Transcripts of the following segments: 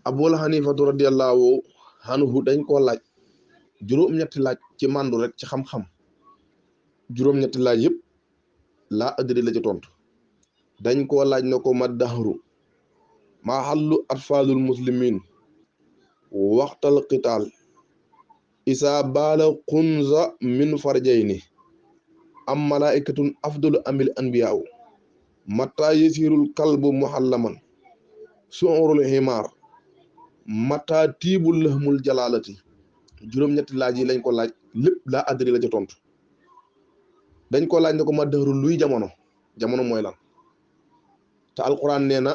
Abul Hanifatu radiyallahu anhu dañ koo laaj juróom-ñetti laaj ci màndu rek ci xam-xam juróom-ñetti laaj yëpp laa adri la ci tontu dañ koo laaj na ko ma dahru ma hallu atfaalul muslimin waxtal qitaal isa baala xunza min farjayni am malaikatun afdalu amil anbiyaaw mata yasirul kalbu muhallaman su'urul himaar mata tiibul lahmul jalaalati juróom-ñetti laaj yi lañ ko laaj lépp laa adri la ci tontu dañ ko laaj ne ko ma dahru luy jamono mooy lan te alquran nee na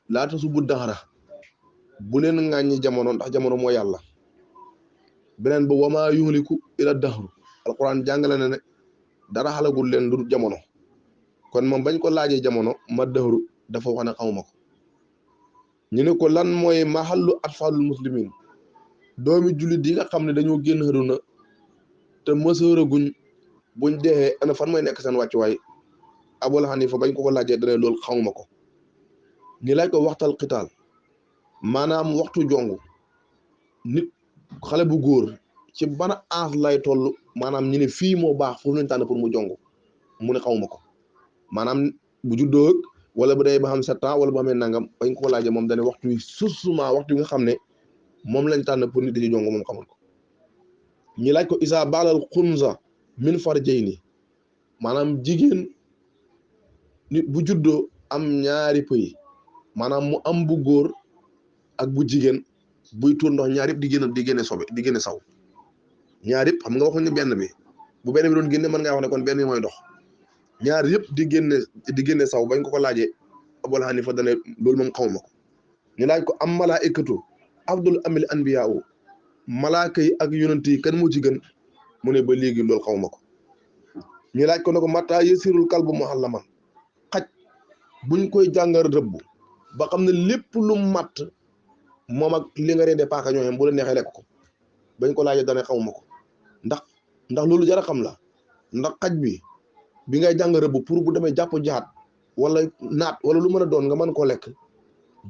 laata subu daxara bu leen ŋàññi jamono ndax jamono mooy yàlla beneen ba wamaa yuhliku ila dahru alquran jàngale na ne dara xalagul leen lu jamono kon moom bañ ko laajee jamono ma dahru dafa wax ne xamuma ko ñu ne ko lan mooy mahallu atfaalul muslimin doomi jullit yi nga xam ne dañoo génn àdduna te mësëraguñ buñ deexee ana fan mooy nekk seen wàccuwaay Abul Hanifa bañ ko laajee dane loolu xamuma ko ñu laaj ko waxtal xitaal maanaam waxtu jongu nit xale bu góor ci ban âge lay toll maanaam ñu ne fii moo baax foofu lañ tànn pour mu jongu mu ne xamuma ko maanaam bu juddoo wala bu dee ba xam 7 ans wala bu xamee nangam bañ ko laajee moom dane waxtu wi susuma waxtu yi nga xam ne moom lañ tànn pour nit di ci jongu moom xamul ko ñu laaj ko isa baalal xunza min farjayni maanaam jigéen nit bu juddoo am ñaari pëy maanaam mu am bu góor ak bu jigéen buy tuur ndox ñaar yëpp di génne sobe di génne saw ñaar yëpp xam nga waxuñ ne benn bi bu benn bi doon génne mën ngaa wax ne kon benn bi mooy ndox ñaar yëpp di génne saw bañ ko laajee Abul Hanifa dane loolu moom xamuma ko ñu laaj ko am malaikatu afdul amil anbiyaa malaaka yi ak yonent yi kan moo ci gën mu ne ba léegi loolu xamuma ko ñu laaj ko ne ko mata yasirul kalbu muhallaman xaj buñ koy jàngal rëbb ba xam ne lépp lu matt moom ak li nga rendee paaka ñoo xam bu la neexee lekk ko bañ ko laajee dane xamuma ko ndax loolu jara xam la ndax xaj bi ngay jàng rëbb pour bu demee jàpp jaat wala naat wala lu mën a doon nga mën koo lekk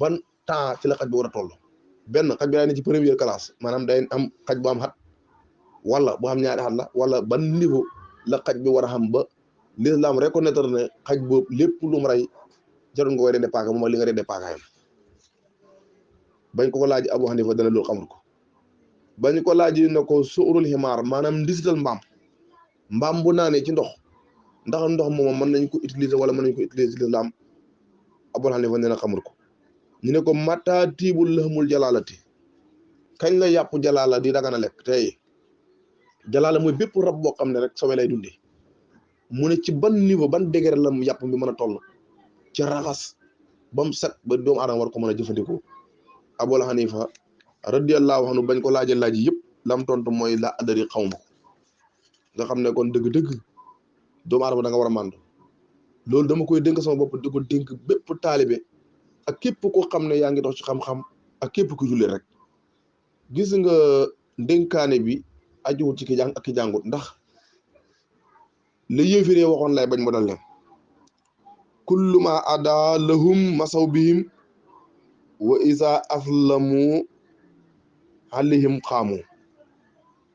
ban temps ci la xaj bi war a toll benn xaj bi day ne ci première classe maanaam day am xaj bu am xat wala bu xam ñaari xat la wala ban niveau la xaj bi war a xam ba l'islam reconnaître ne xaj boobu lépp lu mu rey jarul nga koy rendee paaka moom ak li nga rendee paaka yam bañ ko laaj Abu Hanifa dana loolu xamul ko bañ ko laaj ne ko su'urul himaar maanaam ndisital mbaam bu naanee ci ndox ndax ndox moom mën nañ ko utiliser wala mën nañ ko utiliser ci l'islam Abu Hanifa nee na xamul ko ñu ne ko mata tiibul lahmul jalaalati kañ la yàpp jalaala di dagana lekk tey jalaala mooy bépp rab boo xam ne rek sobe lay dundee mu ne ci ban niveau ban degré la yàpp bi mën a toll ci raxas ba mu set ba doomu aadama war ko mën a jëfandikoo Abul Hanifa radiyallahu anhu bañ ko laajee laaj yëpp lam tontu mooy la adari xawma ko nga xam ne kon dëgg-dëgg doomu aadama da nga war a màndu loolu dama koy dénk sama bopp di ko dénk bépp taalibe ak képp koo xam ne yaa ngi dox ci xam-xam ak képp ku julli rek gis nga ndénkaane bi ajuwul ci ki jàng ak ki jàngut ndax la yéefiree waxoon lay bañ mo dal leen kullu ma ada lahum masaw bihim wa isa aslamu alayhim xaamu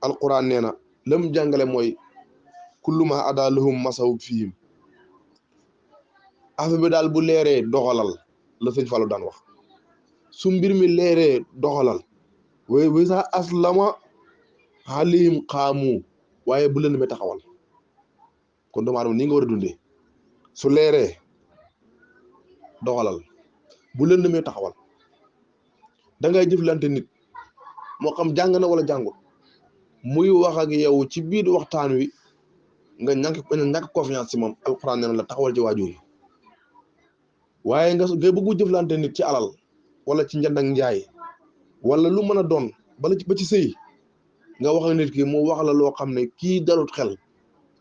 alquran nee na lam jàngale mooy kullu ma ada lahum masaw fihim affaire bi daal bu leeree doxalal la sëñ Fallou daan wax su mbir mi leeree doxalal waaye wa isa aslama alayhim xaamu waaye bu leen me taxawal kon doomu aadama nii nga war a dundee su leeree doxalal bu leen mee taxawal da ngay jëflante nit moo xam jàng na wala jàngut muy wax ak yow ci biir waxtaan wi nga ñàkk confiance ci moom alxuraan nee na la taxawal ci waajur yi waaye nga bëggu jëflante nit ci alal wala ci njënd ak njaay wala lu mën a doon ba ci sëy nga wax ak nit ki mu wax la loo xam ne kii dalut xel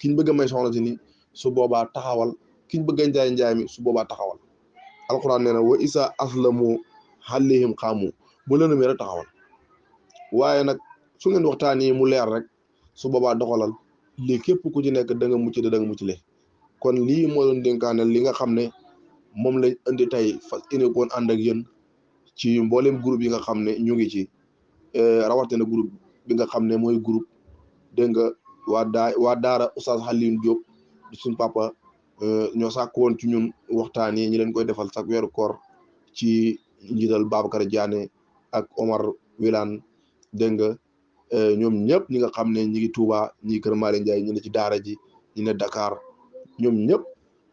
kiñ bëgg a may soxna si ni su boobaa taxawal kiñ bëgg a njaay mi su boobaa taxawal alxuraan nee na wa isa aslamu alayhim xaamu bu leen mee rek taxawal waaye nag su ngeen waxtaanee mu leer rek su boobaa doxalal lii képp ku ci nekk da nga mucc da nga mucc le kon lii moo doon dénkaane li nga xam ne moom lañ indi tey fas yéene koon ànd ak yéen ci mboolem groupe yi nga xam ne ñu ngi ci rawatina groupe bi nga xam ne mooy groupe dégg nga waa daara Oustaz Alioune Diop di suñ papa ñoo sàkk woon ci ñun waxtaan yi ñi leen koy defal sax weeru koor ci njiital Babacar Diané ak Omar Wilane dégg nga ñoom ñëpp ñi nga xam ne ñi ngi Touba ñi Kër Malick Ndiaye ñu ne ci daara ji ñu ne Dakar ñoom ñëpp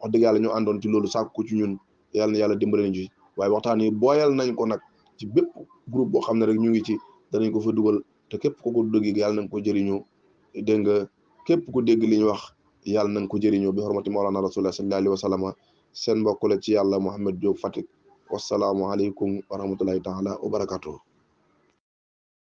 wax dëgg yàlla ñu àndoon ci loolu sàkku ci ñun yàlla na yàlla dimbale ñu ci waaye waxtaan yi booyal nañ ko nag ci bépp groupe boo xam ne rek ñu ngi ci danañ ko fa dugal te képp ku ko dégg yàlla nañ ko jëriñoo dégg nga képp ku dégg li ñu wax yàlla nañ ko jëriñoo bi xormati Mawlana Rasulullah sallallahu alayhi wa sallam seen mbokk la ci yàlla Mouhamed Diop Fatick wasalaamualeykum wa rahmatullahi taala wa barakatuh